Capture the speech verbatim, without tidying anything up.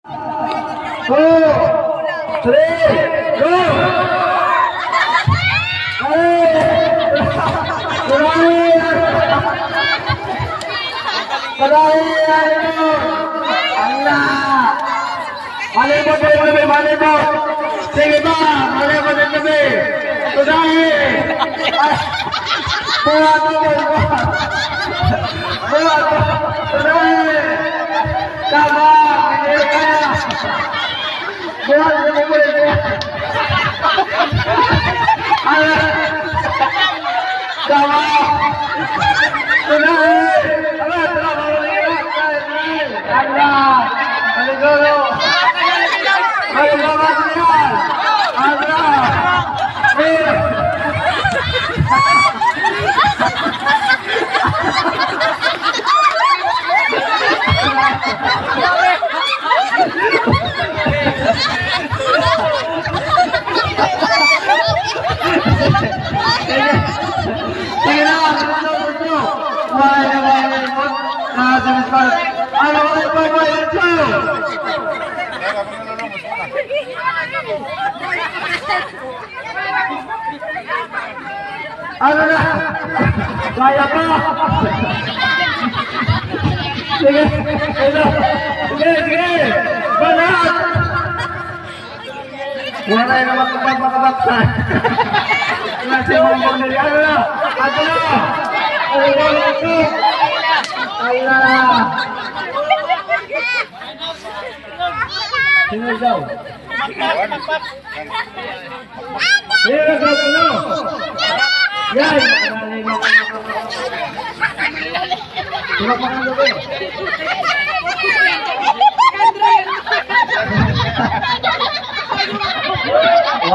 Two, three, go! Ay! Grabe! Grabe! Ano? Ala! Malibot, malibot, malibot! Sige pa! Malibot, malibot! Tudahi! Ay! Buhat, buhat, buhat! Buhat! Tudahi! Tama! Hindi kaya! Buhat, buhat, buhat! Ala! Tama! Tudahi! Ala! Tama! Ala! Maliguro! Maliguro! Ala! Sige na, sige na, sige na. Wala na, wala na, wala na. Ah, sige, sige. Ano, wala pa, wala pa. Ano na? Kaya pa! Sige, sige, sige, sige! Banat! Wala na makabag-, makabagsak. Wala si Mong Mong Dali. Ano na? Ano na? Ano na? Ano na? Sino daw? Sino daw? Ano? Yan! Sino pa nga daw?